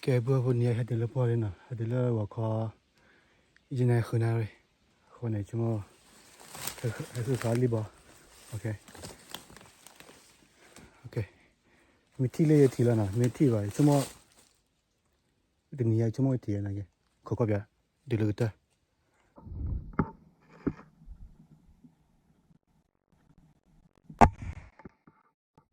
ကဲ ပုၢ်ဖိနံၤ ဟဲတုၤလၢပှၢ်လံနီၤ, ဟဲတုၤလၢဂီၤခီ ယနံၤဃုနၣ်ရံၣ်, အဃိန့ၣ် ဆိကမိၣ် ဟဲဃုဃာ်လံဘီ, မ့ၢ်ထံၣ်လၢယထံၣ်လီၤနီၤ, မ့ၢ်ထံၣ်ဘၣ် ဆိကမိၣ် တနံၤအံၤ ဆိကမိၣ်ထံၣ်နာ်က့, ခိးကွၢ်ပၠး တုၤလၢကတၢၢ် လီၤလီၤနီၤ, ခါန့ၣ်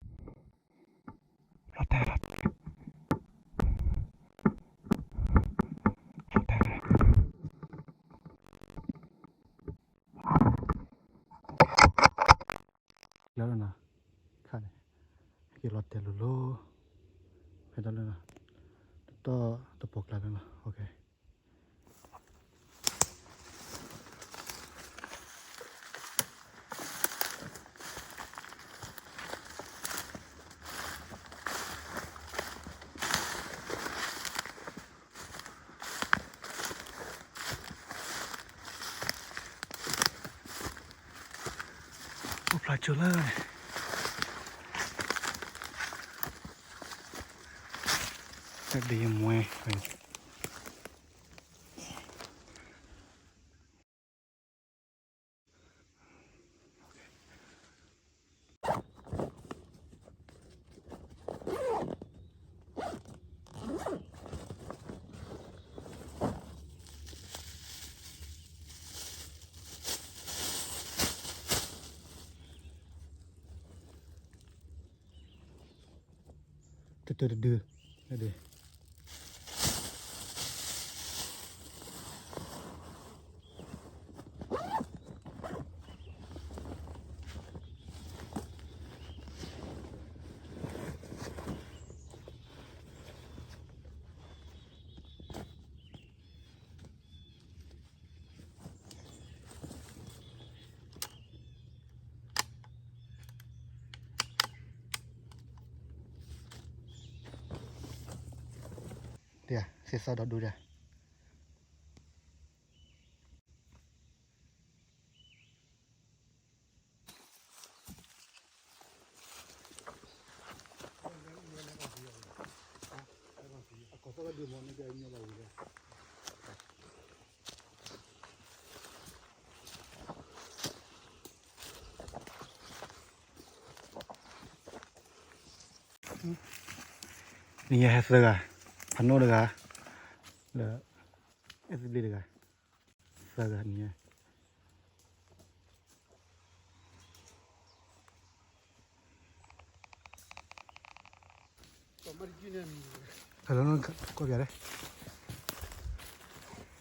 ဟဲက့ၤလီၤတဲာ်လိၤလိၤ, ဖဲတၢ်လၢနီၤ, တတီၢ်တပိာ်ကျါလၢနီၤ, အိၣ်ဖျါကၠိလၢ တၢ်ဒုးယမွဲ တတၢၢ်တဒု, ဒ် သ့ၣ်သီဒီဒူၣ်ဒၣ် နံၤဟဲသၢဂၤ, ဖးနိတဂၤ, လၢ အဲၣ်သဘျ့တဂၤ, သၢဂၤနံၤ ကွၢ်ပၠးလဲၣ်,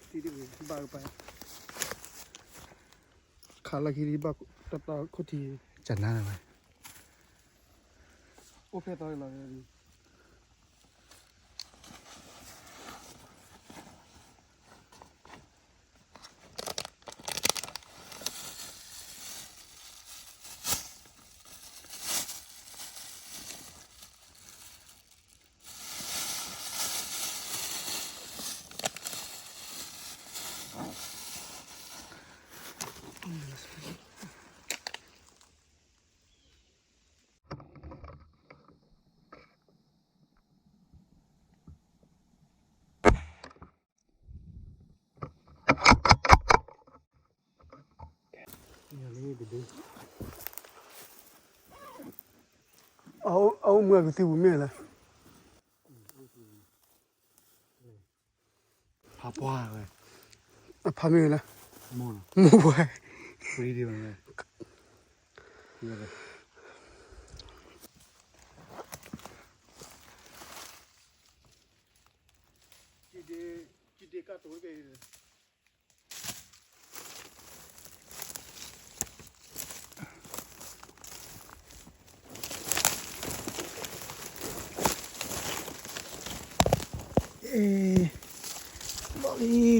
ခးလီၤခံဘၣ်တၢ်တၢ်ခိၣ်ထံး, ကနါလၢၤဘၣ်, အိၣ်ဖျဲၣ်သီလီၤ. အအိၣ်မူအကသံၣ်ပူၤမ့ၢ်လဲၣ်, ဖးပှၢ်ဝဲ, အဖးမ့ၢ်လဲၣ်, မိၢ်ပှၢ်, လီၤလံ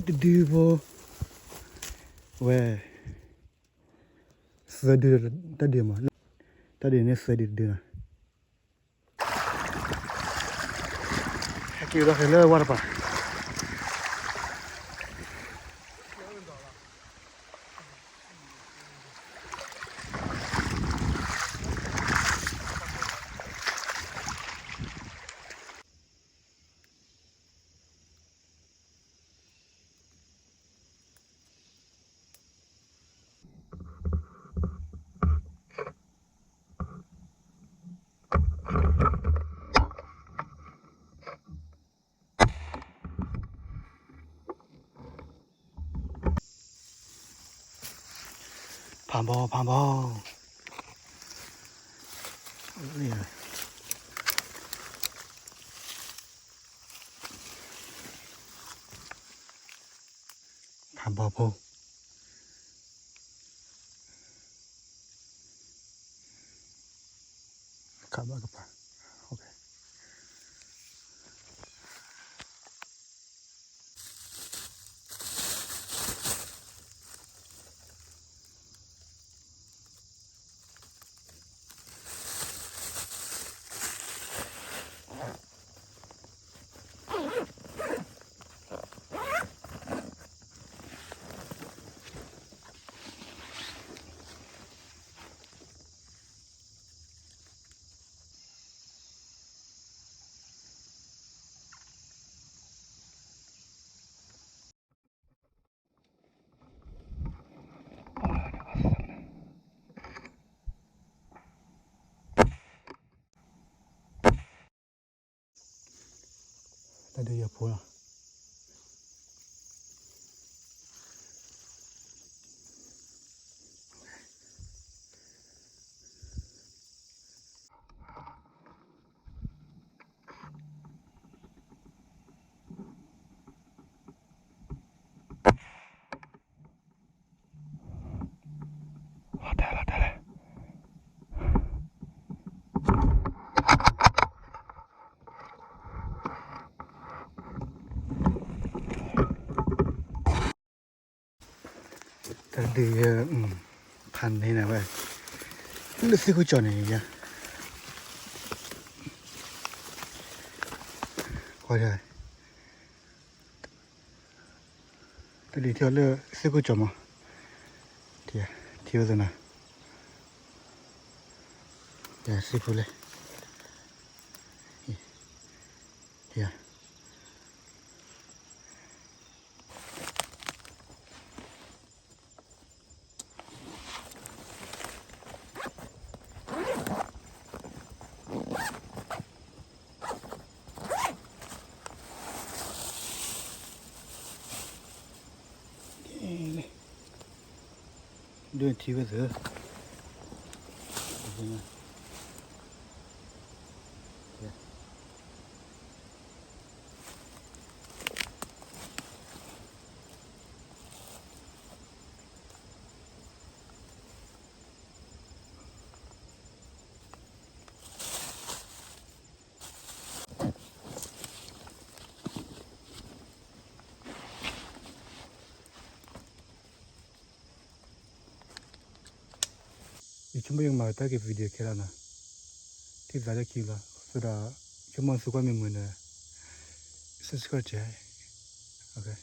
တဒုဖိ, ဝဲ, သၢဒု, တၢ်ဒုးမး, တၢ်ဒုးန့ၣ်သၢဒုတဒုနီၤ. ဟဲက့ၤဒီးဃဲၤလၢဝါတပၤ. အ ဖးဘီ ဖးဘီ ဖးဘီဖိ ခးဘၣ်ကပၤ တၢ်ဒုးယဖိလီၤ. တၢ်ဒုးယ ဖးန့ၢ်နၤဝဲ လၢသ့ၣ်ခိၣ်ကၠီန့ၣ်ယါ ကွၢ် တၢ်ဒုးထံၣ်အီၤလၢသ့ၣ်ခိၣ်ကၠီမး ထံၣ်ဝဲသနာ် ယသ့ၣ်ခိၣ်လဲၣ် ယ ဒိၣ်ထံဝဲသ့ၣ် ယဆိကမိၣ်ယကမၤတၢ်က့ၤ video ခဲလၢာ်နီၤ, ထံၣ်သးလၢခံလီၤ, ဆိဒီး ဆိကမိၣ်သုကွၢ်မ့ၢ်မုာ်န့ၣ် subscribe ကဲ